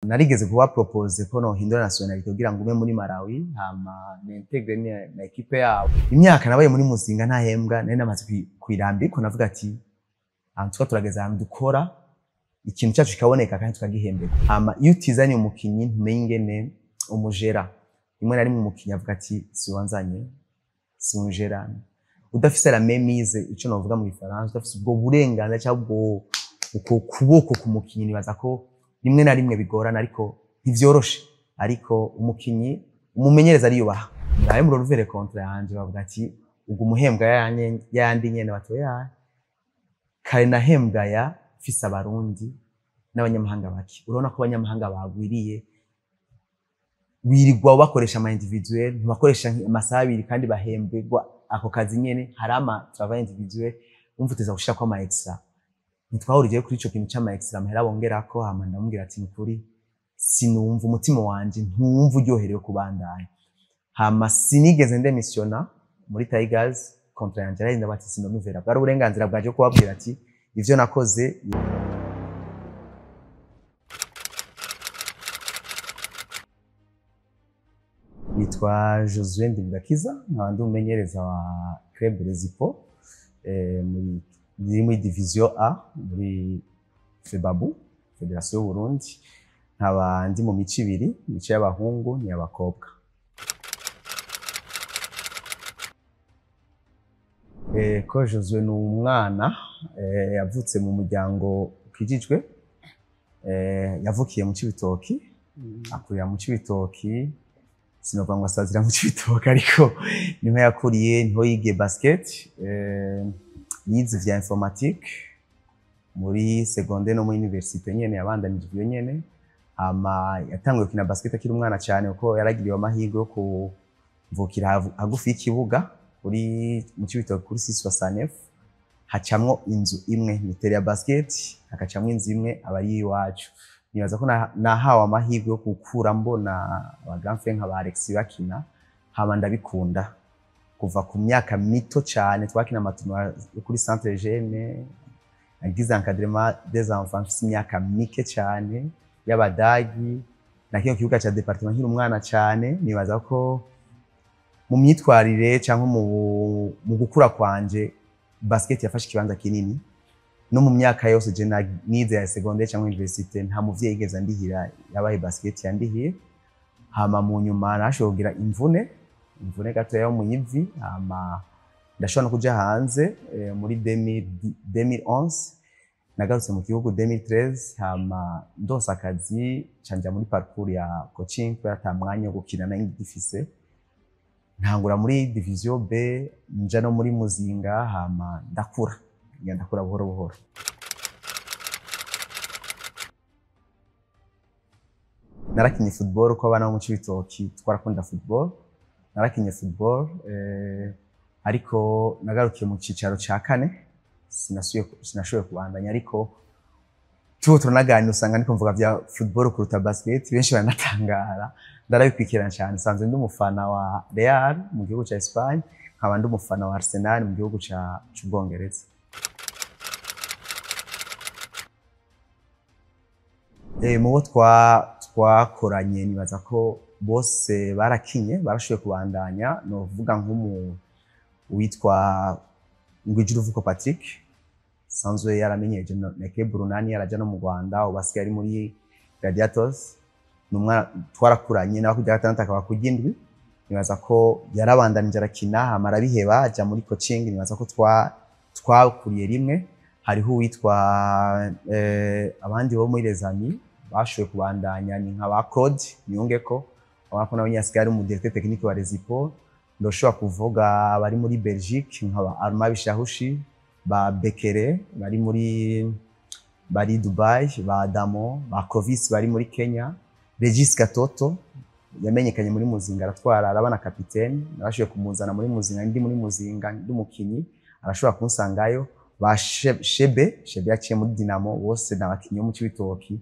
Narigeze kuba propose ko nohindura nationalité kugira ngume muri Malawi, hama n'intègre na équipe yabo. Imyaka nabaye muri Muzinga ntahembwa, nari namaze kwirambirwa, navuga ati ahantu twa turageze, ahantu dukora ikintu cyacu kikaboneka kandi tukagihemberwa. Hama iyo utizanye umukinyi, ntumenye ingene umujera. Rimwe na rimwe umukinyi avuga ati siwanzanye, siunjera. Udafise la mainmise, ico novuga mu Gifaransa, udafise ubwo burenganzira cyangwa ubwo uko kuboko ku mukinyi, nibaza ko rimwe na rimwe bigorana, ariko ntivyoroshe. Ariko umukinyi umumenyereza ariyubaha. Ngaye mu ruvere contrat yanje, bavuga ati ubwo umuhembwa yandi nyene batoya kare nahembwa ya mfise Abarundi n'abanyamahanga bake. Urabona ko abanyamahanga bagwiriye, wirirwa bakoresha ama individuel, ntibakoresha amasaha 2 kandi bahemberwa ako kazi nyene. Hari ama travail individuel, umva uteza gushirako ama extra. Ntitwahuriye kuri ico kintu c'ama extra, amahera bongerako. Hama ndamubwira ati nukuri sinumva umutima wanje, ntumva uryoherewe kubandanya. Hama sinigeze ndemisiona muri Tigers, contrat yanje yaraheze, bati sinonuvera. Bwari uburenganzira bwanje kubabwira ati ivyo nakoze. Nitwa Josué Ndimgakiza, nkaba ndi umumenyereza wa Club Rezipo muri Division A muri FEBABU, Federation y'u Burundi. Nkaba ndi mu mico ibiri, imico y'abahungu n'iy'abakobwa. Ko Josué ni umwana yavutse mu muryango ukijijwe, yavukiye mu Cibitoki, akurira mu Cibitoki. Sinovuga ngo asazira mu Cibitoki, ariko niho yakuriye, niho yigiye basket, yize vya informatique muri secondaire no muri université nyene, yabandanije ivyo nyene. Hama yatanguye gukina basket akiri umwana cyane, kuko yaragiriwe amahirwe yo kuvukira hagufi y'ikibuga kuri mu Cibitoki, kuri 669, hacamwo inzu imwe mitere ya basket, hakacamwo inzu imwe aba ari iwacu. Nibaza ko nahawe amahirwe yo gukura mbona aba grand frère nka ba Alex bakina, hama ndabikunda kuva ku myaka mito cyane. Twakina ama tournois yo kuri centre jeune, nagize encadrement des enfants mfise imyaka mike cyane y'Abadagi, na kino kibuga ca département nkiri umwana cyane. Nibaza ko mu myitwarire cyangwa mu gukura kwanje, basket yafashe ikibanza kinini. No mu myaka yose je nize ya secondaire cyangwa université, nta muvyeyi yigeze andihira, yabaye basket yandihiye. Hama mu nyuma nashoboye kugira imvune gatoya yo mu ivi, hama ndashobora no kuja hanze muri 2011. Nagarutse mu gihugu 2013, hama ndonsa akazi, canja muri parcours ya coaching kubera ata mwanya wo gukina nari ngifise. Ntangura muri Division B, nja no muri Muzinga, hama ndakura, ngenda ndakura buhoro buhoro. Narakinye football, uko abana bo mu Cibitoki twarakunda football. Narakinye football, ariko nagarukiye mu cicaro ca kane, sinashoboye kubandanya. Ariko tuba turanaganira, usanga ndiko mvuga vya football kuruta basket, benshi baranatangara. Ndarabikurikirana cyane, nsanzwe ndi umufana wa Real mu gihugu ca Espagne, nkaba ndi umufana wa Arsenal mu gihugu c'Ubwongereza. Mu bo twakoranye, nibaza ko bose barakinye, barashoboye kubandanya. Novuga nk'umu witwa Ngwijiruvuko Patrick, sanzwe yaramenyereje na équipe Urunani, yaraja no mu Rwanda, ubu asigaye ari muri Gladiators. Ni umwana twarakuranye nawe kujya gatandatu akaba kurya indwi. Nibaza ko yarabandanije arakina, hama arabiheba aja muri coaching. Nibaza ko twakuriye rimwe. Hariho uwitwa abandi bo muri Les Amis bashoboye kubandanya, ni nka ba Claude Niyungeko, ubona ko nawe nyine asigaye ari umu directeur technique wa Rezipo. Ndoshobora kuvuga abari muri Belgique nka ba Arma Bishahushi, ba Bekere bari Dubai, ba Damo, ba Clovis bari muri Kenya, Regis Gatoto yamenyekanye muri Muzinga, aratwara, arabana kapitene, narashoboye kumuzana muri Muzinga, ndi muri Muzinga ndi umukinyi, arashobora kunsangayo. Ba Shebe, Shebe yaciye muri Dinamo, bose ni abakinyi bo mu Cibitoki.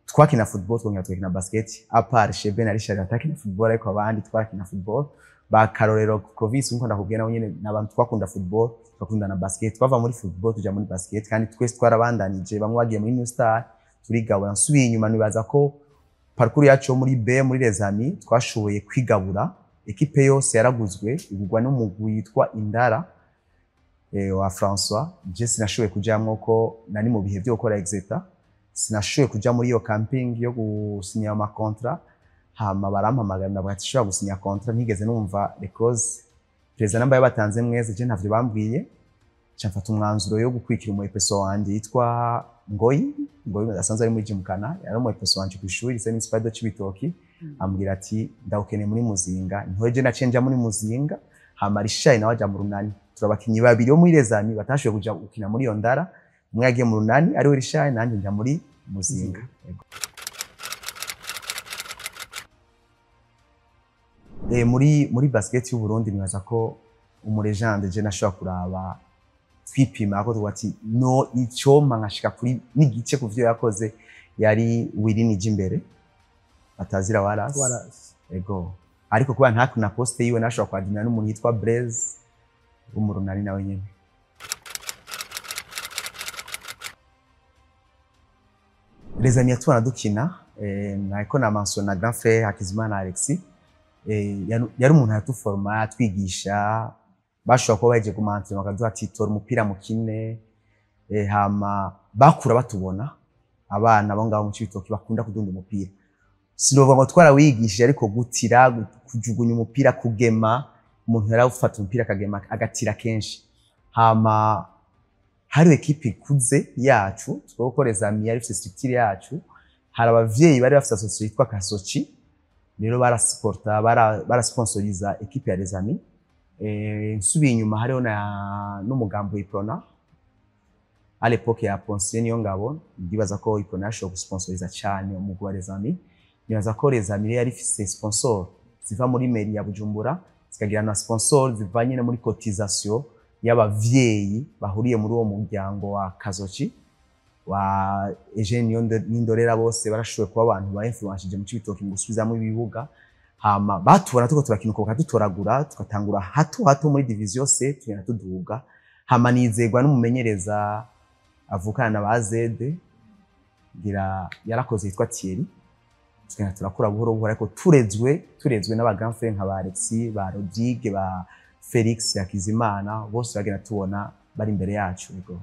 Twakina football, twongera tugakina basket, à part Shebe na Richard batakina football, ariko abandi twarakina football. Ba Karorero Clovis, nkuko ndakubwiye, nabo nyene ni abantu twakunda football, twakunda na basket. Twava muri football tuja muri basket, kandi twese twarabandanije. Bamwe bagiye muri New Star, turigabura. Nsubiye inyuma, nibaza ko Parcours yacu yo muri B muri Les Amis, twashoboye kwigabura. Équipe yose yaraguzwe, igurwa n'umugwi witwa Indara wa François. Je sinashoboye kujamwo ko nari mu bihe byo gukora exeta, sinashoboye kuja muri iyo camping yo gusinya ama contrat. Hama barampamagara, ndavuga ati shobora gusinya contrat, ntigeze numva les clauses. Perezida namba yabatanze mwese, je ntavyo bambwiye. Nca mfata umwanzuro yo gukurikira umu EPSO wanje yitwa Ngoyi. Ngoyi asanzwe ari muri Jimkana, yari umu EPSO wanje kw'ishuri lycée municipal de Cibitoke. Ambwira ati ndawukeneye muri Muzinga. Niho je naciye nja muri Muzinga, hama Richard nawe aja mu Runani. Turi abakinyi babiri bo muri Les Amis batashoboye kuja gukina muri iyo Ndara. Umwe yagiye mu Runani ariwe Richard, nanjye nja muri Muzinga. Yego. Muri basket y'u Burundi, nibaza ko umu légende je nashobora kuraba twipima ko tuvuga ati no icompa nkashika kuri n'igice ku vyo yakoze, yari Willy Nijimbere atazira Wallace. Wallace. Ego, ariko kuba ntakuna poste yiwe, nashobora kwadimira n'umuntu yitwa Blaise wo mu Runani nawe nyene. Les Amis yatubona dukina, nariko na mentionna grand frère Hakizimana Alexis, yari umuntu yatuforma, atwigisha. Bashobora kuba bahejeje ku m'entraînement bakaduha ati tora umupira mukine. Hama bakura batubona abana bo ngaho mu Cibitoke bakunda kudunda umupira. Sinovuga ngo twarawigishije, ariko gutira, kujugunya umupira, kugema, umuntu yarawufata umupira akagema, agatira kenshi. Hama hari équipe ikuze yacu twebwe, Les Amis yari ifise structure yacu. Hari abavyeyi bari bafise association yitwa Kasochi, rero barasupporta, barasponsoriza équipe ya Les Amis. Nsubiye inyuma, hariho na n'umugambo Iprona à l'époque ya Ponsier niyo ngabo. Ndibaza ko Iprona yashoboye gusponsoriza cyane umugwi wa Les Amis. Nibaza ko Les Amis yari ifise sponsor ziva muri mairie ya Bujumbura, zikagira na sponsor ziva nyine muri cotisation y'abavyeyi bahuriye muri uwo muryango wa Kazochi wa Eugene Nindorera. Bose barashoboye kuba abantu ba influencije mu Cibitoke mu gusubizamo ibibuga. Hama batubona tuko turakinuka, bakadutoragura, tugatangura hato hato muri division C, tugenda tuduga. Hama nizegwa n'umumenyereza avukana na ba Zede, ngira yarakoze, yitwa Thierry. Tugenda turakura buhoro buhoro, ariko turezwe n'aba grand frère nka ba Alexis, ba Rodrigue, ba Felix Hakizimana, bose bagenda tubona bari imbere yacu. Yego.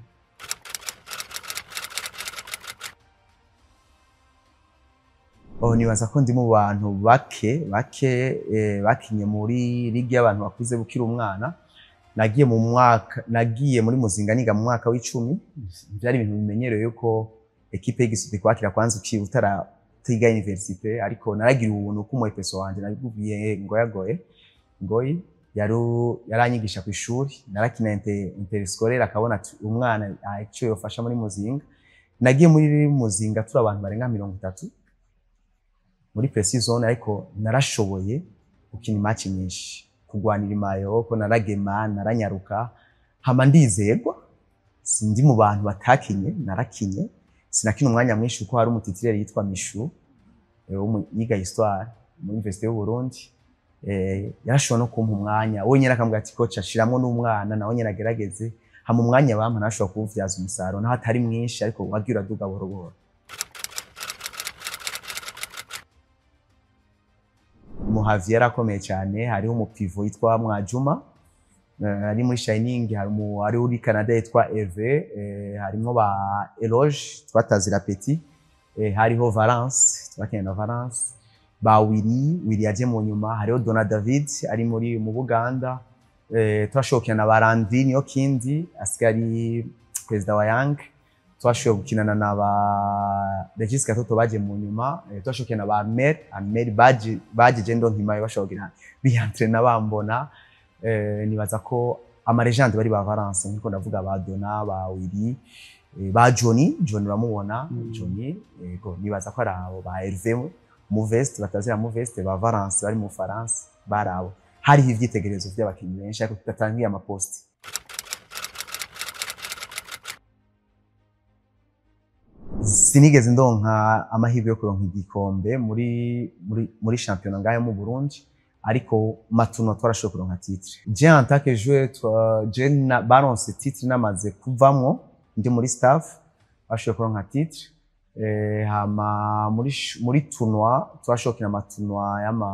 Oh, nibaza ko ndi mu bantu bake bake bakinye muri ligue y'abantu bakuze bukiri umwana. Nagiye mu mwaka, nagiye muri Muzinga niga mu mwaka w'icumi. Byari ibintu bimenyerewe yuko équipe y'igisuti kwakira kwanza uki utara tiga université, ariko naragira ubuntu ko umu EPSO wanje nabikubwiye ngo yagoye ngoyi yaranyigisha ku ishuri. Narakina interscolaire, akabona ati umwana icyo yofasha muri Muzinga. Nagiye muri Muzinga turi abantu barenga 30 muri pré-saison, ariko narashoboye gukina i match nyinshi, kugwanira i maillot, ko naragema, naranyaruka. Hama ndizegwa, sindi mu bantu batakinye, narakinye. Sinakina umwanya mwinshi kuko hari umu titulaire yitwa Mishu, yiga histoire muri Université y'u Burundi. Yarashobora no kumpa umwanya wenyine, akambwira ati coach, ashiramwo n'umwana nawe nyene agerageze. Hama umwanya bampa nashobora kuwuvyaza umusaruro, naho atari mwinshi, ariko wagiye uraduga buhoro buhoro. Muhavi yarakomeye cyane. Hariho umu pivot yitwa Mwajuma, ari muri Shining. Hari ari uri Canada yitwa Hervé, harimwo ba Eloge twatazira Petit, hariho Valence, twakina na Valence, ba Willy. Willy yaje mu nyuma. Hariho Dona David ari muri mu Buganda. Twashoboye na ba Randy niyo kindi asigaye ari perezida wa Young. Twashoboye gukinana na ba Regis Gatoto baje mu nyuma. Twashoboye na ba Armel. Armel baje je ndonka i maillot, bashobora kugira biyantrena bambona. Nibaza ko ama légendes bari ba Valence, nkuko ndavuga, ba Dona, ba Willy, ba Johnny. Johnny uramubona? Johnny, yego. Nibaza ko ari abo ba Hervé Muvest, batazira Muvest, ba Valence bari mu Faransa, bari abo. Hariho ivyitegererezo vy'abakinyi benshi, ariko tudatangiye ama postes. Sinigeze ndonka amahirwe yo kuronka igikombe muri shampiyona ngayo mu Burundi, ariko matuno twarashoboye kuronka titre. Je en tant que joueur, je na baronse titre namaze kuvamwo ndi muri staff, bashoboye kuronka titre. Hama muri tournoi twashobora gukina ama tournoi y'ama,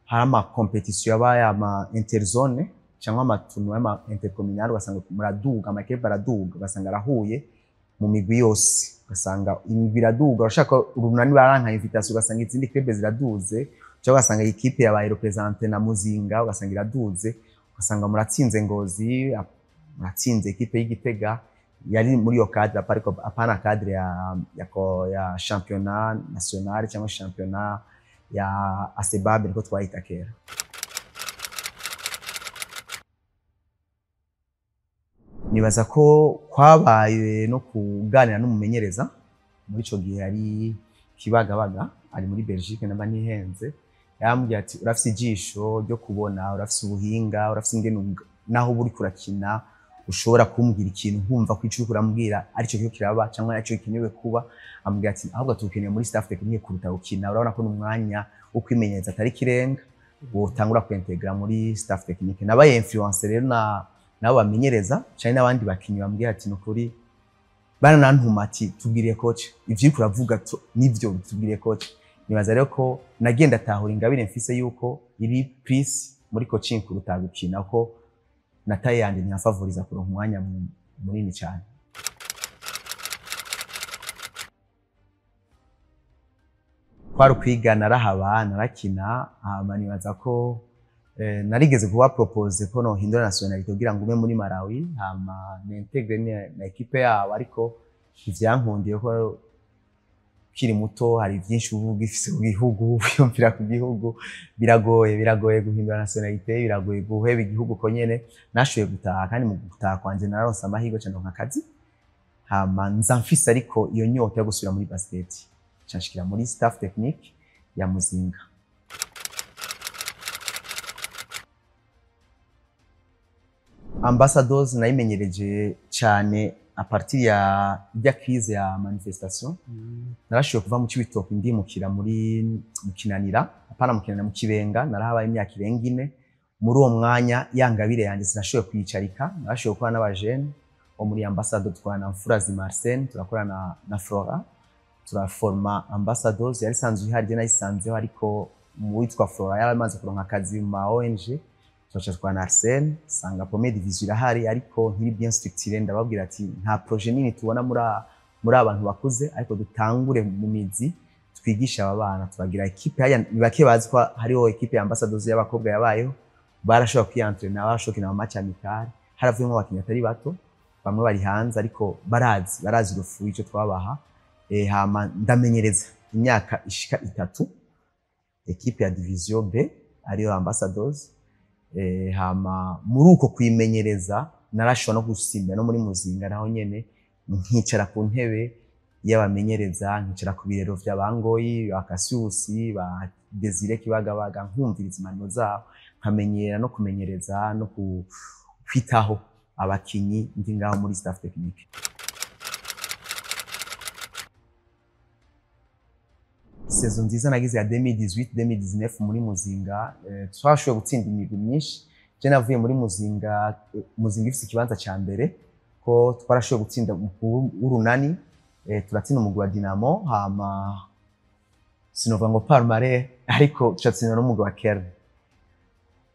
hari ama compétition yabaye ama interzone cyangwa ama tournoi y'ama intercommunal, ugasanga muraduga, ama équipe araduga, ugasanga arahuye mu migwi yose, ugasanga imigwi iraduga. Urashaka Urunani baranka invitation, ugasanga izindi club ziraduze, cyangwa ugasanga équipe yabaye représentée na Muzinga, ugasanga iraduze, ugasanga muratsinze Ngozi, muratsinze équipe y'Igitega. Yari muri iyo cadre, ariko apana cadre ya championnat national cyangwa championnat ya ASEBAB, niko twayita kera. Nibaza ko kwabaye no kuganira n'umumenyereza muri ico gihe, yari Kibagabaga, ari muri Belgique namba ntihenze. Yarambwiye ati: "Urafise ijisho ryo kubona, urafise ubuhinga, urafise ingene naho uba uriko urakina ushobora kumbwira ikintu nkumva ko ico uriko urambwira arico kiriko kiraba cyangwa arico gikenewe kuba." Ambwira ati: "Ahubwo tugukeneye muri staff technique kuruta gukina. Urabona ko n'umwanya wo kwimenyereza atari kirenga, wotangura kwintegra muri staff technique." Nabaye influence rero na nabo bamenyereza cyane n'abandi bakinyi, bambwira ati: "Nukuri baranantuma ati tubwiriye coach ivyo uriko uravuga, nivyo tubwiriye coach." Nibaza rero ko nagenda atahura ingabire mfise yuko iri plus muri coaching kuruta gukina, ko na taille yanje ntiyafavoriza kuronka umwanya munini cyane. Kwari ukwiga, narahaba, narakina. Hama nibaza ko narigeze kuba propose ko nohindura nationalité kugira ngo ume muri Malawi, hama n'intègre na équipe yabo, ariko ntivyankundiye ko ukiri muto hari byinshi uba ugifise ku gihugu, wiyumvira ku gihugu. Biragoye, biragoye guhindura nationalité, biragoye guheba igihugu. Ko nyene nashoboye gutaha, kandi mu gutaha kwanje nararonse amahirwe cane, nka akazi. Hama nza mfise ariko iyo nyota yo gusubira muri basket, nshikira muri staff technique ya Muzinga. Ambassadors nayimenyereje cyane à partir ya ijya crise ya manifestation. Narashoboye kuva mu Cibitoke ndimukira muri mu Kinanira, apana mu Kinanira, mu Kibenga. Narahabaye imyaka irenga 4. Muri uwo mwanya ya ngabire yanjye sinashoboye kuyicarika. Narashoboye gukora n'abajene bo muri Ambassador, dukorana na Mfurazi Marcel, turakorana na Flora, turaforma Ambassadors. Yari isanzwe ihari, je nayisanzeho, ariko mu witwa Flora yari amaze kuronka akazi mu ma ONG. Turaca twa na Arsène, sanga première division irahari ariko ntiri bien structurée. Ndababwira ati: "Nta projet nini tubona muri abantu bakuze, ariko dutangure mu mizi, twigisha aba bana." Turagira équipe haya. Ni bake bazi ko hariho équipe ya Ambassadors y'abakobwa yabayeho. Barashobora kwientraîna, barashobora gukina ama match amical, haravuyemo abakinnyi atari bato, bamwe bari hanze ariko barazi urufu icyo twabaha. Hama ndamenyereza imyaka ishika 3 équipe ya division B, ariyo Ambassadors. Hama muri uko kwimenyereza narashobora no gusimbira no muri Muzinga, naho nyene nkicara ku ntebe y'abamenyereza, nkicara ku birero vya Bangoyi, ba Cassius, ba Desire Kibagabaga, nkumviriza impanuro zabo, nkamenyera no kumenyereza no kwitaho abakinyi ndi ngaho muri staff technique. Saison nziza nagize ya 2018 2019 muri Muzinga, twashoboye gutsinda imigwi myinshi. Je navuye muri Muzinga, Muzinga ifise ikibanza ca mbere, ko twarashoboye gutsinda umukuru w'Urunani, turatsinda umugwi wa Dinamo, hama sinovuga ngo palmarès, ariko turatsinda n'umugwi wa Kern.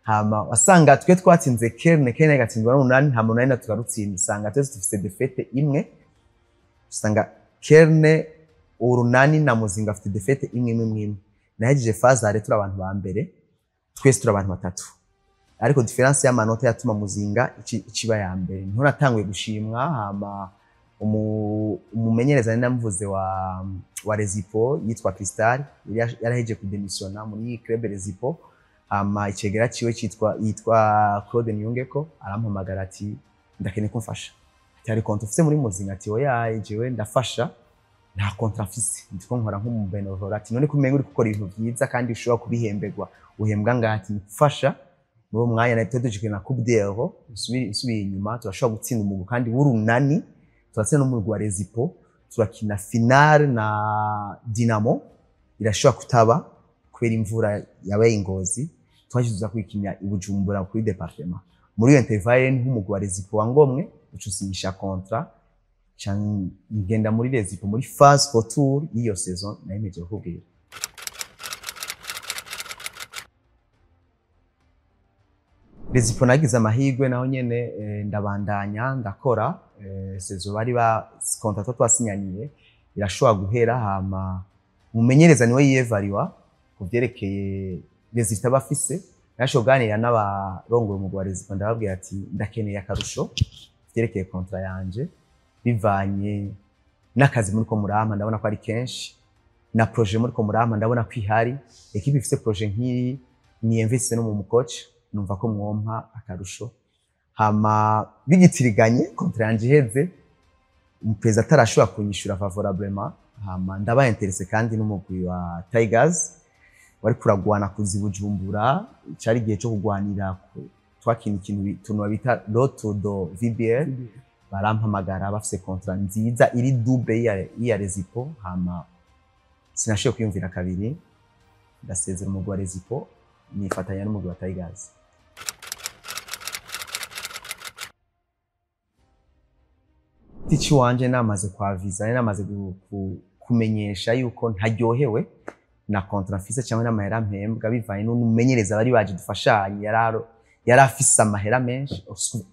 Hama wasanga twe twatsinze Kern, Kern igatsindwa n'Urunani, hama Urunani natwe tukarutsinda. Usanga twese dufise défaite imwe, usanga Kern, Urunani na Muzinga afite défaite imwe imwe imwe imwe. Nahejeje phase aller turi abantu ba mbere, twese turi abantu batatu, ariko différence y'amanota yatuma Muzinga iciba ya mbere. Niho natanguye gushimwa. Hama umumenyereza nari namuvuze wa Rezipo yitwa Cristal, yari yarahejeje kudemissiona muri club Rezipo. Hama icegera ciwe citwa yitwa Claude Niyungeko arampamagara ati: "Ndakeneye ko mfasha." Ati: "Hari contrat ufise muri Muzinga?" Ati: "Oya, jewe ndafasha, nta contrat mfise, ndiko nkora nk'umu bénévole." Ati: "None kumenga uri gukora ibintu vyiza kandi ushobora kubihemberwa, uhembwa ngaha?" Ati: "Mfasha." Muri uwo mwanya nari tuje na Coupe d'Euro, nsubiye inyuma, turashobora gutsinda umugwi kandi w'Urunani, turatsinda n'umugwi wa Rezipo, turakina finale na Dinamo, irashobora kutaba kubera imvura yabaye ingozi, twaje tuza kwikinira i Bujumbura kuri département. Muri iyo intervalle niho umugwi wa Rezipo wa Ngomwe uca usinyisha contrat. Ca ngenda muri Rezipo muri phase retour y'iyo saison nari mpejeje kukubwira. Rezipo nagize amahirwe naho nyene, ndabandanya ndakora saison bari ba contrat twasinyaniye irashobora guhera, hama umumenyereza niwe yiyevariwa ku vyerekeye résultat bafise. Nashoboye kuganira n'abarongoye umugwi wa Rezipo, ndababwira ati ndakeneye akarusho vyerekeye contrat yanje, bivanye n'akazi muriko murampa ndabona ko ari kenshi, na projet muriko murampa ndabona ko ihari. Équipe ifise projet nk'iyi niyemvise no mu mukoci, numva ko mwompa akarusho. Hama bigitiriganye contrat yanje iheze, umuperezida atarashobora kunyishura favorablement, hama ndaba intéressé kandi n'umugwi wa Tigers wari kuragwana kuza i Bujumbura. Cari igihe cyo kugwanira twakina ikintu tournoi bita Loto do VBL. Barampamagara bafise contrat nziza iri double y'iya Rezipo. Hama sinashoboye kwiyumvira kabiri, ndasezera umugwi wa Rezipo, nifatanya n'umugwi wa Tigers. Tici wanje namaze kwaviza, nari namaze kumenyesha yuko ntaryohewe na contrat mfise cyangwa n'amahera mpembwa, bivanye n'umumenyereza bari baje dufashanye yari afise amahera menshi,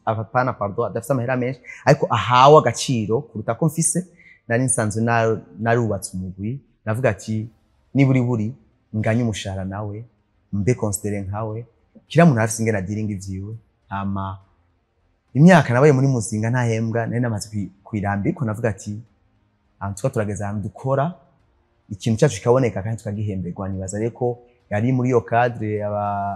apana, pardon, adafise amahera menshi ariko ahawe agaciro kuruta ko mfise. Nari nsanzwe narubatse umugwi, navuga ati niburi buri nganye umushahara nawe mbe considéré nkawe. Kila muntu arafise ingene adiringa ivyiwe. Hama imyaka nabaye muri Muzinga ntahembwa, nari namaze kwirambirwa. Navuga ati ahantu tuba turageze, ahantu dukora ikintu cyacu kikaboneka kandi tukagihemberwa. Nibaza rero ko yari muri iyo cadre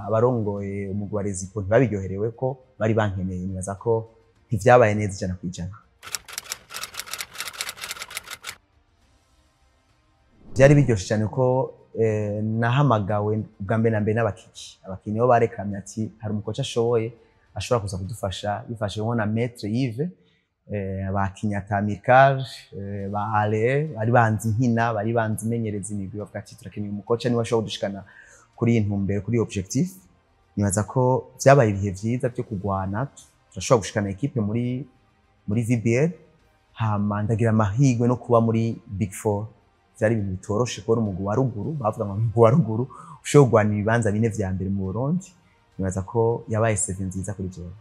abarongoye umugwi wa Rezipo ntibabiryoherewe ko bari bankeneye. Nibaza ko ntivyabaye neza 100%. Byari biryoshe cyane ko nahamagawe bwa mbere na mbere n'abakiki, abakinyi bo barekamye ati hari umukoca ashoboye ashobora kuza kudufasha, bifashijwemo na Maître Yves, ba Kinyata Amical, ba Ale bari banzi nkina, bari banzi imenyereza imigwi, bavuga ati turakeneye umukoca niwe ashobora kudushikana kuri iyi ntumbero, kuri iyi objectif. Nibaza ko vyabaye ibihe vyiza byo kugwana, turashobora gushikana équipe muri VBL. Hama ndagira amahirwe no kuba muri Big Four. Vyari ibintu bitoroshe kubona umugwi wa ruguru, bavuga ngo umugwi wa ruguru ushobora kugwana ibibanza bine vya mbere mu Burundi. Nibaza ko yabaye CV nziza kuri jewe.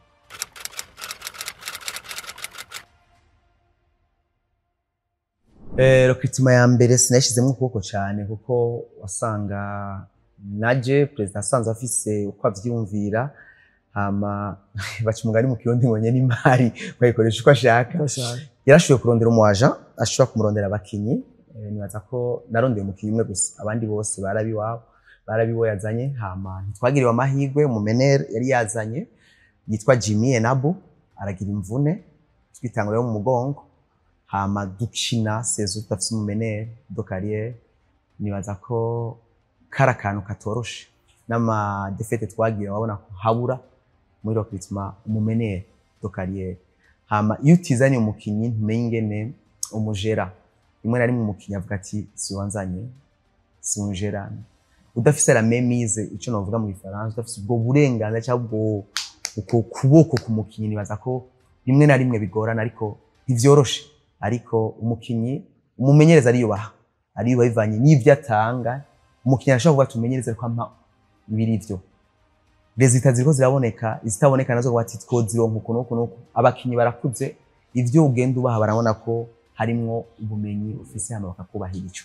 Recrutement ya mbere sinayishizemo ukuboko cyane, kuko wasanga naje perezida asanzwe afise uko avyiyumvira. Hama baca umugani mu Kirundi ngo nyene imari bayikoresha uko ashaka. Yarashoboye kurondera umu agent ashobora kumurondera abakinyi. Nibaza ko narondeye umukinyi umwe gusa, abandi bose barabiwabo, barabiwo yazanye. Hama ntitwagiriwe amahirwe, umu meneur yari yazanye yitwa Jimmy Enabu aragira imvune twitangura yo mu mugongo, hama dukina saison tudafise umu meneur de carrière. Nibaza ko kari akantu katoroshe n'ama défaites twagira, wabona ko habura muri recrutement umu meneur de carrière. Hama iyo utizanye umukinyi ntumenye ingene umujera. Rimwe na rimwe umukinyi avuga ati si wanzanye, si unjera, udafise la mainmise, ico novuga mu Gifaransa, udafise ubwo burenganzira cyangwa ubwo uko kuboko ku mukinyi. Nibaza ko rimwe na rimwe bigorana, ariko ntivyoroshe. Ariko umukinyi, umumenyereza ariyubaha, ariyubaha bivanye n'ivyo atanga. Umukinyi arashobora kuvuga ati umumenyereza ariko ampa ibiri vyo, résultats ziriko ziraboneka, izitaboneka nazo ati twozironka uku n'uku n'uku. Abakinyi barakuze, ivyo ugenda ubaha barabona ko harimwo ubumenyi ufise, hama bakakubahira ico.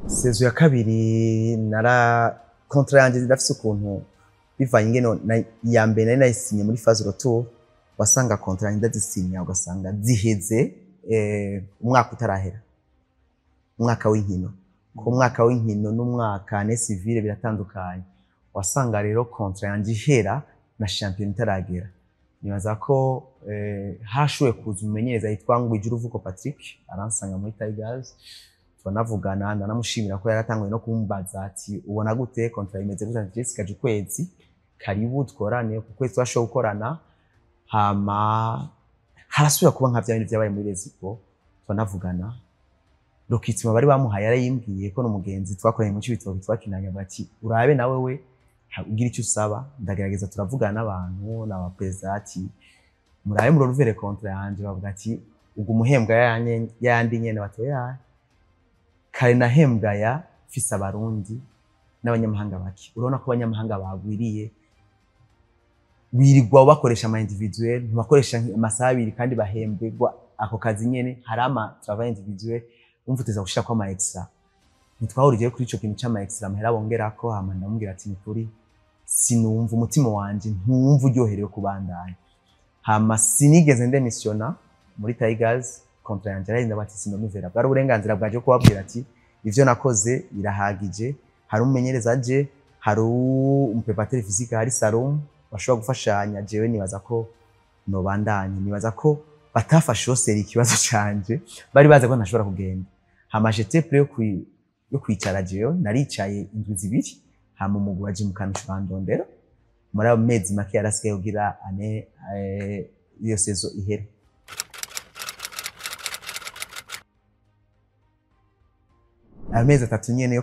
Saison ya kabiri nara contrat yanje ndafise ukuntu bivanye ingene iya mbere nari nayisinye muri phase retour, wasanga contrat yanje ndazisinya ugasanga ziheze umwaka utarahera, umwaka w'inkino, ko umwaka w'inkino n'umwaka année civile biratandukanye. Wasanga rero contrat yanje ihera na champion itaragera. Nibaza ko hashoboye kuza umumenyereza yitwa Ngwijuruvuko Patrick, aransanga muri Tigers, turanavugana, ndanamushimira ko yaratanguye no kumbaza ati ubona gute, contrat imeze gute? Ati Jessica ukwezi, karibu tworane. Ku kwezi twashoboye gukorana, hama harasubira kuba nka vya bindi vyabaye muri Rezipo, turanavugana. Recrutement bari bamuhaye yarayimbwiye ko n'umugenzi twakoranye mu Cibitoke twakinanye, avuga ati urabe nawe we. Ugira icyo usaba, ndagerageza turavugana n'abantu n'abaperezida ati murabe muroruvere contrat yanje, bavuga ati ubwo umuhembwa yandi nyene batoya kare nahembwa ya fise abarundi n'abanyamahanga bake. Urabona ko abanyamahanga bagwiriye, wirirwa bakoresha ama individuel, ntibakoresha amasaha abiri kandi bahembwa ako kazi nyene. Hari ama travail individuel, umva uteza gushirako ama extra. Ntitwahuriye kuri ico kintu c'ama extra amahera bongerako. Hama ndamubwira ati ni kuri sinumva umutima wanje ntumva uryoherewe kubandanya. Hama sinigeze ndemisiona muri Tigers, contrat yanje yaraheze, bati sinomuvera. Bwari uburenganzira bwanje kubabwira ati ivyo nakoze birahagije, hari umumenyereza aje, hari umu préparateur physique, hari Salom bashobora gufashanya, jewe nibaza ko nobandanye. Nibaza ko batafashe yose ikibazo canje, bari bazi ko ntashobora kugenda. Hama j'étais prêt yo kwicara, jewe naricaye indwi 2. Hama umugwi wa Gymkhana urandondera muri ayo mezi make yarasigaye kugira ane iyo saison ihere. Amezi 3 nyene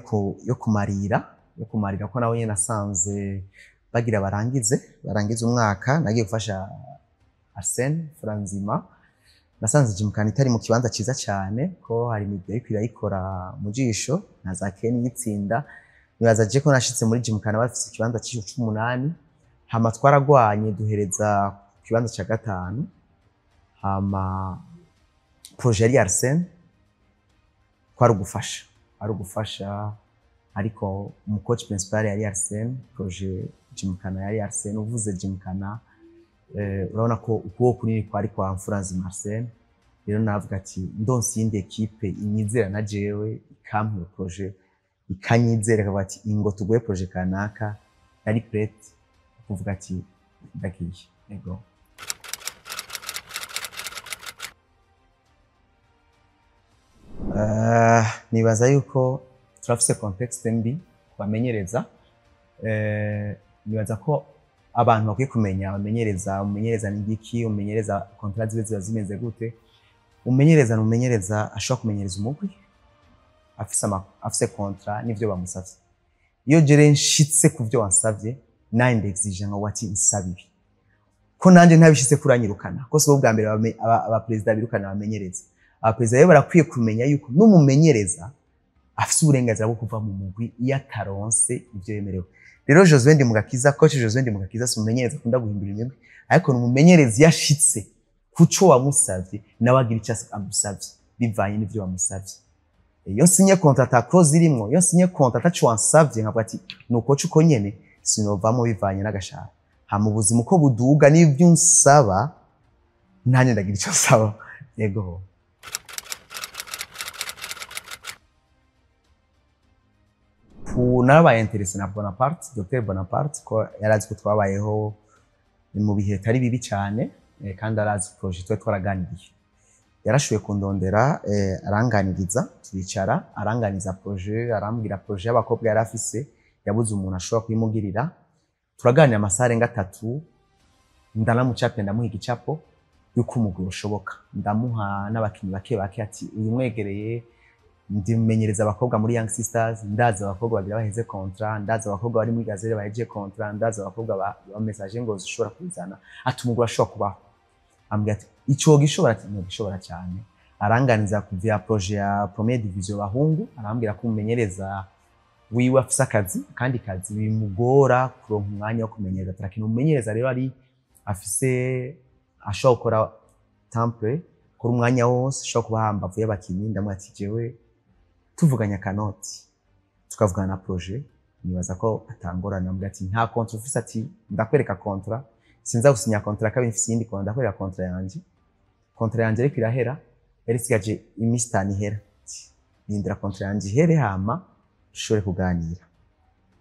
yo kumarira ko nawe nyene nasanze bagira barangize umwaka. Nagiye gufasha Arsene Franzima, nasanze Gymkhana itari mu kibanza ciza cyane, ko hari imigwi yariko irayikora mu jisho na za Ken yitsinda. Nibaza je ko nashitse muri Gymkhana bafise ikibanza c'8, hama twaragwanye duhereza ku kibanza ca 5. Hama projet yari Arsene, kwari ugufasha, ari ugufasha, ariko umu coach principal yari Arsene, projet Gymkhana yari Arsene. Uvuze Gymkhana urabona ko ukuboko kunini kwari kwa Mfuranzima Arsene. Rero navuga ati ndonse iyindi équipe inyizera na jewe ikampa iyo projet, ikanyizera ikavuga ati ingo tuguhe projet kanaka, nari prête kuvuga ati ndagiye. Ego. Nibaza yuko turafise contexte mbi kubamenyereza. Nibaza ko abantu bakwiye kumenya abamenyereza, umumenyereza ni igiki, umumenyereza contrat zibe ziba zimeze gute. Umumenyereza ni umumenyereza ashobora kumenyereza umugwi afise contrat n'ivyo bamusavye. Iyo jere nshitse ku vyo wansavye, nawe ndexige nka wati nsaba ibi, ko nanje ntabishitse kuranyirukana, ko si bwa mbere abaperezida birukana abamenyereza. Abaperezida rero barakwiye kumenya yuko n'umumenyereza afise uburenganzira bwo kuva mu mugwi iyo ataronse ivyo yemerewe. Rero Josue Ndimugakiza, coach Josue Ndimugakiza, si umumenyereza akunda guhindura imigwi, ariko ni umumenyereza iyo ashitse kuco wamusavye nawe agira ico agusavye bivanye n'ivyo wamusavye. Iyo nsinye contrat ata clause irimwo, iyo nsinye contrat ataco wansavye, nkavuga ati nuko uko nyene sinovamo bivanye n'agashahara. Hama ubuzima uko buduga n'ivyo unsaba, nanjye ndagira ico nsaba. Yego. Narabaye intéressé na Bonaparte, Dr Bonaparte, ko yarazi ko twabayeho mu bihe bitari bibi cyane, kandi arazi projet twari twaraganiriye. Yarashoboye kundondera, aranganiriza, turicara, aranganiza projet, arambwira projet y'abakobwa yari afise yabuze umuntu ashobora kuyimugirira. Turaganira amasaha arenga 3, ndanamucapira, ndamuha igicapo yuko umugwi ushoboka, ndamuha n'abakinyi bake bake ati uyu mwegereye, ndimenyereza abakobwa muri Young Sisters, ndazi abakobwa bagira baheze contrat, ndazi abakobwa bari muri Gazelle baheje contrat, ndazi abakobwa ba message ngo zishobora kuzana, ati umugwi ashobora kubaho. Ambwira ati ico gishobora, ati no gishobora cyane. Aranganiza ku vya projet ya première division bahungu, arambwira ko umumenyereza wiwe afise akazi kandi kazi bimugora kuronka umwanya wo kumenyereza. Turakina umumenyereza rero ari afise ashobora gukora temple kuri umwanya wose, ashobora kuba hambavu y'abakinyi. Ndamubwira ati jewe tuvuganye akanoti tukavugana na projet, nibaza ko atangorana. Ndamubwira ati nta contrat ufise, ati ndakwereka contrat, sinza gusinya contrat kabiri mfise iyindi contrat, ndakwereka contrat yanje. Contrat yanje ariko irahera, yari isigaje iminsi 5 ihera. Nindira contrat yanje ihere hama dushobore kuganira.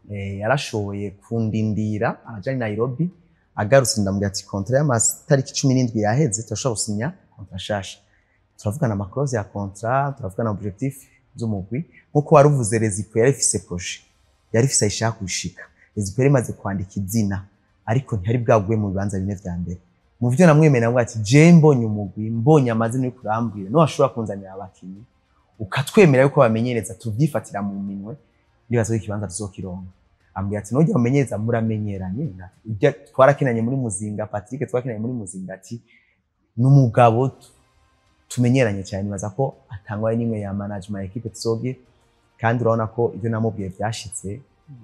Yarashoboye kundindira araja i Nairobi, agarutse ndamubwira ati contrat y'amatariki 17 yaheze, turashobora gusinya contrat nshasha. Turavugana ama clause ya contrat, turavugana objectif z'umugwi. Nkuko waruvuze, Rezipo yari ifise projet, yari ifise ayishaka gushika. Rezipo yari imaze kwandika izina, ariko ntiyari bwaguye mu bibanza bine vya mbere. Mu vyo namwemeye, namubwira ati je mbonye umugwi, mbonye amazina uri kurambwira, no washobora kunzanira abakinyi ukatwemera yuko bamenyereza tuvyifatira mu minwe, ndibaza ko ikibanza tuzokironka. Ambwira ati nujya umenyereza muramenyeranye, ujya twarakinanye muri Muzinga, Patrick twarakinanye muri Muzinga, ati n'umugabo tumenyeranye cyane, nibaza ko atangwa n'imwe ya management équipe tuzogira, kandi urabona ko ibyo namubwiye byashitse.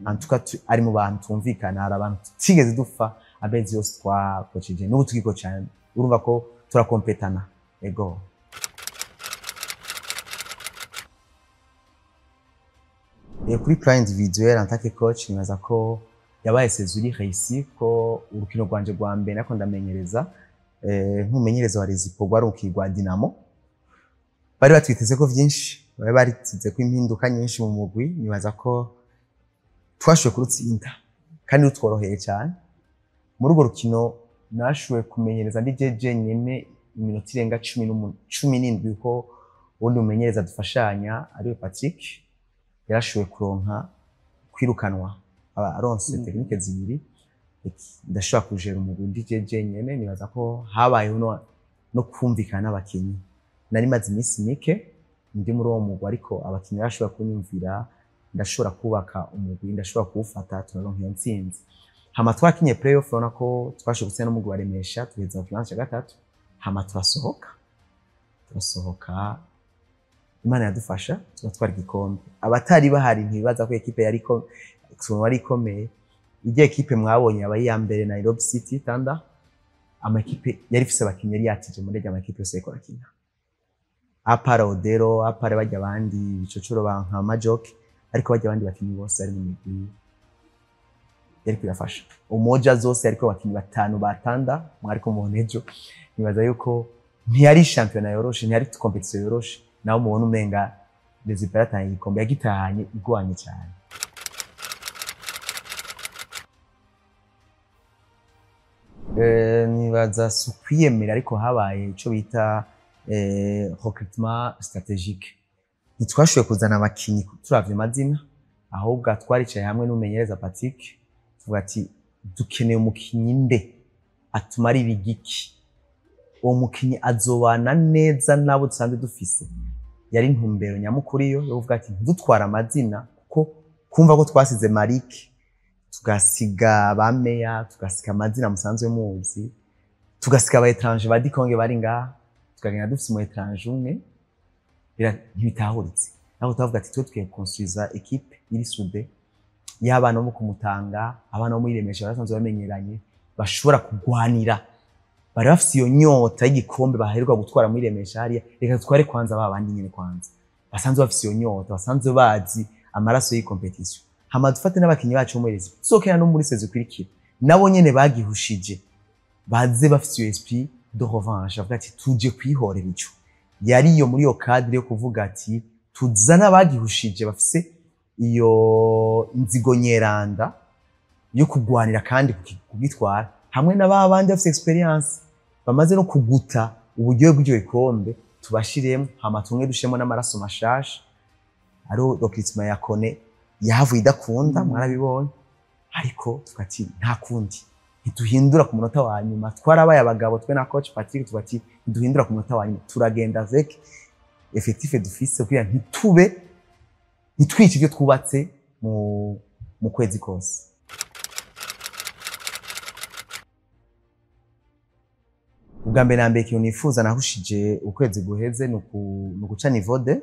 En tout cas ari mu bantu tumvikana, hari abantu tutigeze dupfa amezi yose twakocije n'ubu tugikocana, urumva ko turakompetana. Ego. Et kuri plan individuel en tant que coach, nibaza ko yabaye saison iri réussie, ko urukino rwanje rwa mbere nako ndamenyereza nk'umumenyereza wa Rezipo rwari urukino rwa Dinamo, bari batwiteze ko vyinshi, bari bariteze ko impinduka nyinshi mu mugwi. Nibaza ko twashoboye kurutsinda kandi rutworoheye cyane. Muri urwo rukino nashoboye kumenyereza ndi jeje nyene iminota irenga 17, ko uwundi mumenyereza dufashanya ariwe Patrick yarashoboye kuronka kwirukanwa, aba aronse technique zibiri. Ndashobora kujera umugwi ndi jeje nyene. Nibaza ko habayeho no kumvikana n'abakinyi. Nari maze iminsi mike ndi muri uwo mugwi, ariko abakinyi barashobora kunyumvira, ndashobora kubaka umugwi, ndashobora kuwufata, turaronka iyo ntsinzi. Hama twakinye playoff, urabona ko twashoboye gutsinda n'umugwi wa Remesha, tugeza ku kibanza cya gatatu, hama turasohoka. Imana yadufasha tugatwara igikombe. Abatari bahari ntibaza ko ekipe yari ikomeye. Ijya ekipe mwabonye aba iya mbere Nairobi City Thunder, amakipe yari ifise abakinyi yari yatije muri rya makipe yose yariko arakina, apara Odero, apara bajya abandi bicocoro ba nka Majoke, ariko bajya abandi bakinyi bose bari mu migwi yariko irafasha Umoja zose, ariko abakinyi batanu batanda mwariko mubona ejo. Nibaza yuko ntiyari shampiyona yoroshe, ntiyari competition yoroshe, naho mubona umenga Rezipo yaratanye igikombe, yagitahanye igwanye cyane. Nibaza si ukwiyemera, ariko habaye ico bita recrutement stratégique. Ntitwashoboye kuzana abakinyi turavye amazina, ahubwo twaricaye hamwe n'umumenyereza Patrick, tuvuga ati dukeneye umukinyi nde atumarira igiki, uwo mukinyi azobana neza n'abo dusanzwe dufise. Yari intumbero nyamukuru iyo yo kuvuga ati ntidutware amazina, kuko kumva ko twasize Malik, tugasiga ba Meya, tugasiga amazina musanzwe muzi, tugasiga aba étranger ba Dikonge bari ngaha, tukagenda dufise umu étranger umwe, ntibitahuritse. Naho tuvuga ati twe tugiye construire équipe iri soudée y'abana bo kumutanga, abana bo muri Remesha basanzwe bamenyeranye, bashobora kugwanira, bari bafise iyo nyota y'igikombe baheruka gutwara muri Remesha hariya. Reka tware kwanza ba bandi nyene kwanza basanzwe bafise iyo nyota, basanzwe bazi amaraso y'iyi competition, hama dufate n'abakinyi bacu bo muri Rezipo tuzokina no muri saison ikurikira, nabo nyene bagihushije, baze bafise iyo esprit de revanche, bavuga ati tuje kwihorera. Ico yari iyo muri iyo cadre yo kuvuga ati tuzana abagihushije bafise iyo nzigo nyeranda yo kugwanira kandi kugitwara, hamwe na ba bandi bafise experience bamaze no kuguta uburyohe bw'icyo gikombe, tubashiremo, hama tumwe dushiremo n'amaraso mashasha. Ariho recrutement ya Kone yahavuye idakunda, mwarabibonye, ariko tuvuga ati nta kundi, ntiduhindura ku munota wa nyuma. Twarabaye abagabo twe na coach Patrick, tuvuga ati ntiduhindura ku munota wa nyuma, turagenda avec effectif dufise kugira ntitube ntitwice ibyo twubatse mu kwezi kose. Ubwa mbere na mbere ikintu nifuza nahushije ukwezi guheze ni uguca niveau deux.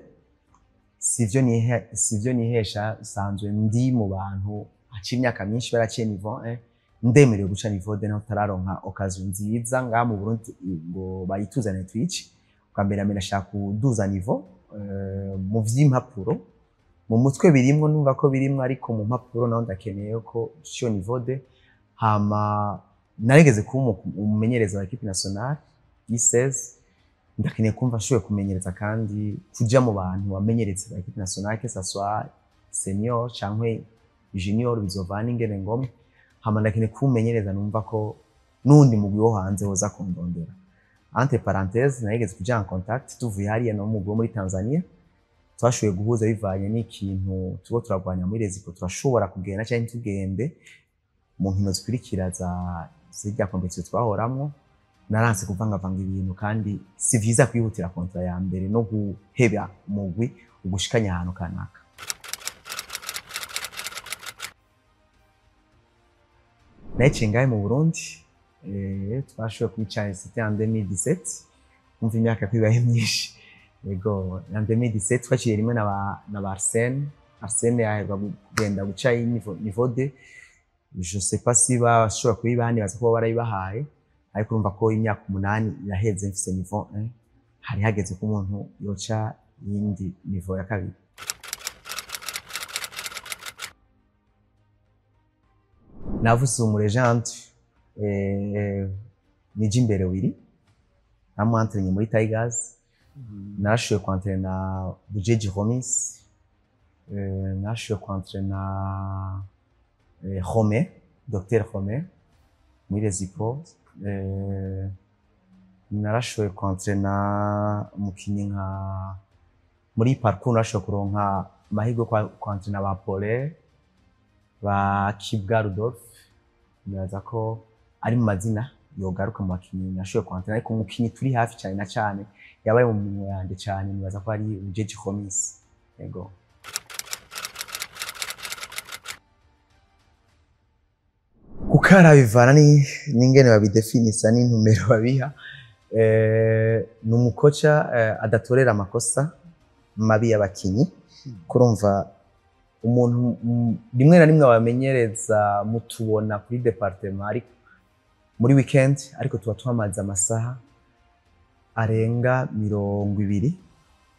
Sivyo nihesha, sanzwe ndi mu bantu haciye imyaka myinshi baraciye niveau 1, ndemerewe guca niveau deux naho tararonka occasion nziza ngaha mu Burundi ngo bayituzane twice. Ubwa mbere na mbere ndashaka kuduza niveau mu vy'impapuro, mu mutwe birimwo, numva ko birimwo, ariko mu mpapuro naho ndakeneye ko ciyo niveau deux. Hama narigeze kuba umumenyereza wa équipe nationale U16, ndakeneye kumva nshoboye kumenyereza kandi kuja mu bantu bamenyeretse ba équipe nationale, que ça soit senior canke junior, bizovana ingene ngomwe. Hama ndakeneye kumenyereza numva ko n'uwundi mugwi wo hanze woza kundondera. Entre parenthèses, narigeze kuja en contact tuvuye hariya no mugwi wo muri Tanzania, twashoboye guhuza bivanye n'ikintu turiko turagwanya muri Rezipo, turashobora kugenda canke ntitugende mu nkino zikurikira za zirya competition twahoramwo. Naranse kuvangavanga ibintu, kandi si vyiza kwihutira contrat ya mbere no guheba umugwi ugushikanya ahantu kanaka. Naciye ngahe mu Burundi, twashoboye kwicara, c'était en 2017. Umva imyaka ko ibaye myinshi. Yego, en 2017 twaciye rimwe na ba Arsène. Arsène yaheruka kugenda guca niveau 2. Je sais pas si bashobora kuyibaha, nibaza kuba barayibahaye, ariko urumva ko imyaka 8 iraheze mfise niveau 1, hari hageze ko umuntu yoca iyindi niveau ya kabiri. Navuze umu légende, Nijimbere Willy, namwantranye muri Tigers, narashoboye kwantrena Bujeji Romis, narashoboye kwantrena Rome, Dr Rome muri Rezipo, narashoboye kwantrena umukinyi nka muri parcours, narashoboye kuronka amahirwe yo kwantrena ba Pole, ba Kibwa Rudolph. Nibaza ko ari mu mazina yogaruka mu bakinyi nashoboye kwantrena, ariko umukinyi turi hafi cyane na cyane yabaye mu minwe yanje cyane, nibaza ko ari Bujeji Romis. Yego. Gukara bivana n'ingene babidefinisa n'intumbero babiha. Ni umukoca adatorera amakosa mabi y'abakinyi. Kurumva umuntu rimwe na rimwe bamenyereza mutubona kuri département ariko muri weekend, ariko tuba tuhamaze amasaha arenga 20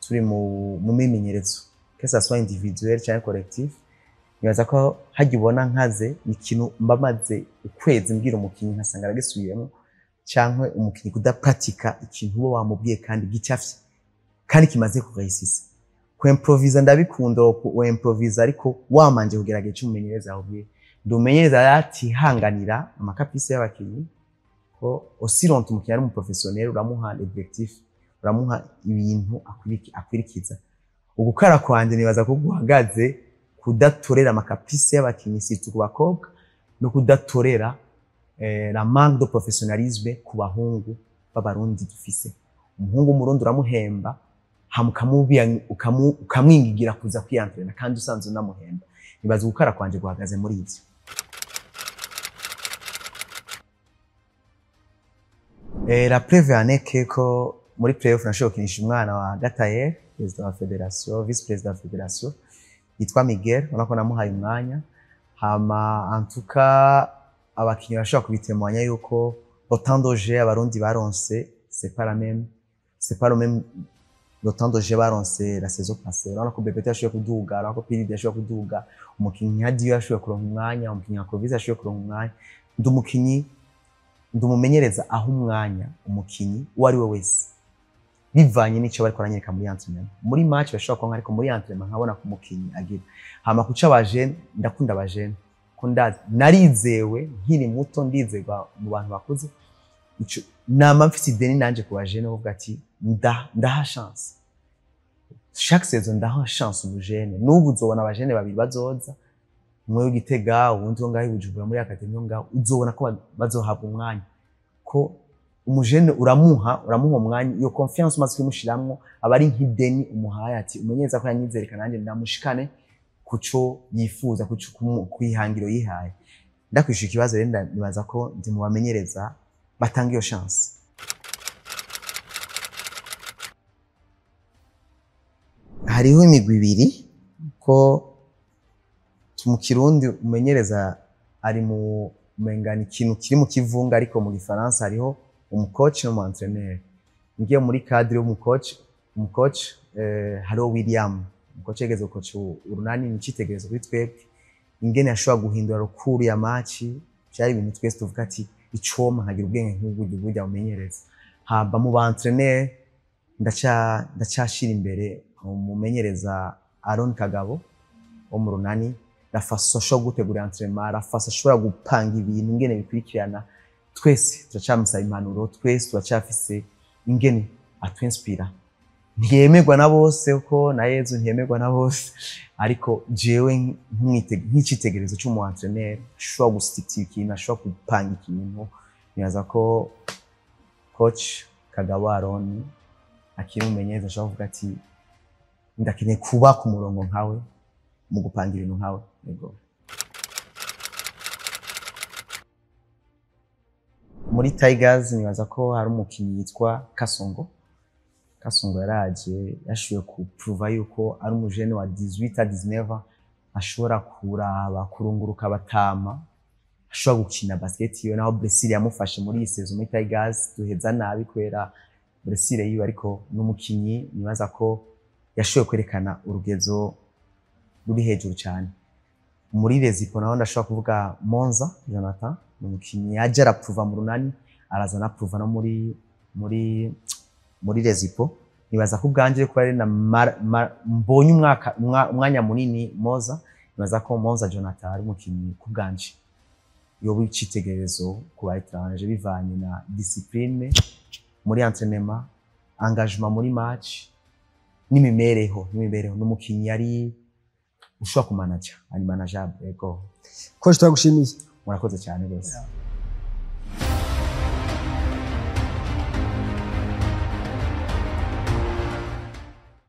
turi mu mimenyerezo, que ça soit individuel cyangwa collectif. Nibaza ko hajya ubona nkaze ni ikintu mba maze ukwezi mbwira umukinyi nkasanga aragisubiyemo, cyangwa umukinyi kudapratika ikintu uba wamubwiye kandi gicafye kandi kimaze kuréussisa. Kuimprovisa ndabikunda, kuimprovisa ariko wamanje kugerageza icyo umumenyereza yakubwiye. Ndi umumenyereza yatihanganira amacaprices y'abakinyi, ko aussi longtemps umukinyi ari umuprofessionnel, uramuha les directives, uramuha ibintu akwirikiza. Ugukara kwanje nibaza ko guhagaze kudatorera amacaprices y'abakinyi, surtout ku bakobwa, no kudatorera la manque de professionnalisme ku bahungu b'Abarundi dufise. Umuhungu w'Umurundi uramuhemba, hama ukamwingigira kuza kwiyantrena kandi usanzwe unamuhemba. Nibaza ugukara kwanje guhagaze muri ivyo. La preuve en est que ko muri playoff nashoboye gukinisha umwana wa Gataye, président wa fédération, vice président wa fédération, yitwa Miguel, ubona ko namuhaye umwanya. Hama en tout cas abakinyi bashobora kubitemanya yuko le temps de jeu Abarundi baronse, c'est pas la même, c'est pas le même le temps de jeu baronse la saison passée. Urabona ko Bebeto yashoboye kuduga, urabona ko Piridi yashoboye kuduga, umukinyi nka Dio yashoboye kuronka umwanya, umukinyi nka Clovis yashoboye kuronka umwanya. Ndi umukinyi, ndi umumenyereza aho umwanya umukinyi uwo ari we wese bivanye n'icyo bariko baranyereka muri entraînement. Muri match bashobora kuba, ariko muri entraînement nkabona ko umukinyi agira. Hama kuca abajene, ndakunda abajene ko ndazi narizewe nkiri muto, ndizerwa mu bantu bakuze. Ico nama mfise ideni nanje ku bajene, kuvuga ati ndaha chance chaque saison, ndaha chance umujene. N'ubu uzobona abajene babiri bazoza, umwe w'Igitega, uwundi wo ngaho i Bujumbura muri académie yo ngaho, uzobona ko bazohabwa umwanya, ko umujene uramuha umwanya. Iyo confiance umaze kuyimushiramwo aba ari nk'ideni umuhaye, ati umenyereza ko yanyizereka, nanjye ndamushikane kuco yifuza, kuco kwihangiro yihaye. Ndakwishura ikibazo rero, nibaza ko ndi mu bamenyereza batanga iyo chance. Hariho imigwi ibiri, ko mu Kirundi umenyereza ari mu umengana ikintu kiri mu kivunga, ariko mu Gifaransa hariho umucoach n'umu entraîneur. Ngiye muri cadre y'umucoach, umucoach hariho William, umucoach yageze gucoach Urunani, ni icitegererezo kuri twebwe. Ingene yashobora guhindura le cours ya match byari ibintu twese tuvuga ati icoma nkagira ubwenge nk'ubu burya umenyereza. Haba mu ba entraîneur, ndacyashira imbere umumenyereza Aaron Kagabo wo mu Runani. La façon ashobora gutegura entraînement, la façon ashobora gupanga ibintu ingene bikurikirana, twese turacamusaba impanuro, twese turacyafise ingene atwinspira. Ntiyemerwa na bose, kuko na Yezu ntiyemerwa na bose, ariko jewe nk'icitegererezo c'umu entraîneur ashobora gustructura ikintu, ashobora gupanga ikintu, nibaza ko coach Kagabo Aaron akiri umumenyereza ashobora kuvuga ati ndakeneye kuba ku murongo nkawe mu gupanga ibintu nkawe. Yego. Muri Tigers nibaza ko hari umukinyi yitwa Kasongo. Kasongo yaraje, yashoboye kupruva yuko ari umujene wa 18 à 19 ashobora kuraba kurunguruka abatama, ashobora gukina basket yiwe, naho blessure yamufashe muri iyi saison muri Tigers duheza nabi kubera blessure yiwe, ariko n'umukinyi nibaza ko yashoboye kwerekana urugezo ruri hejuru cyane. Muri Rezipo naho ndashobora kuvuga Monza Jonathan, ni umukinyi yaje arapruva mu Runani, araza anapruva no muri Rezipo. Nibaza ko ubwanje kuba ari na mbonye umwaka umwanya munini Moza, nibaza ko Monza Jonathan ari umukinyi ku bwanje yoba icitegererezo ku ba étranger, bivanye na discipline muri entraînement, engagement muri match n'imibereho. N'umukinyi yari ushobora kumanaja, ari manageable, yego. Coach, turagushimiye. Murakoze cyane rwose.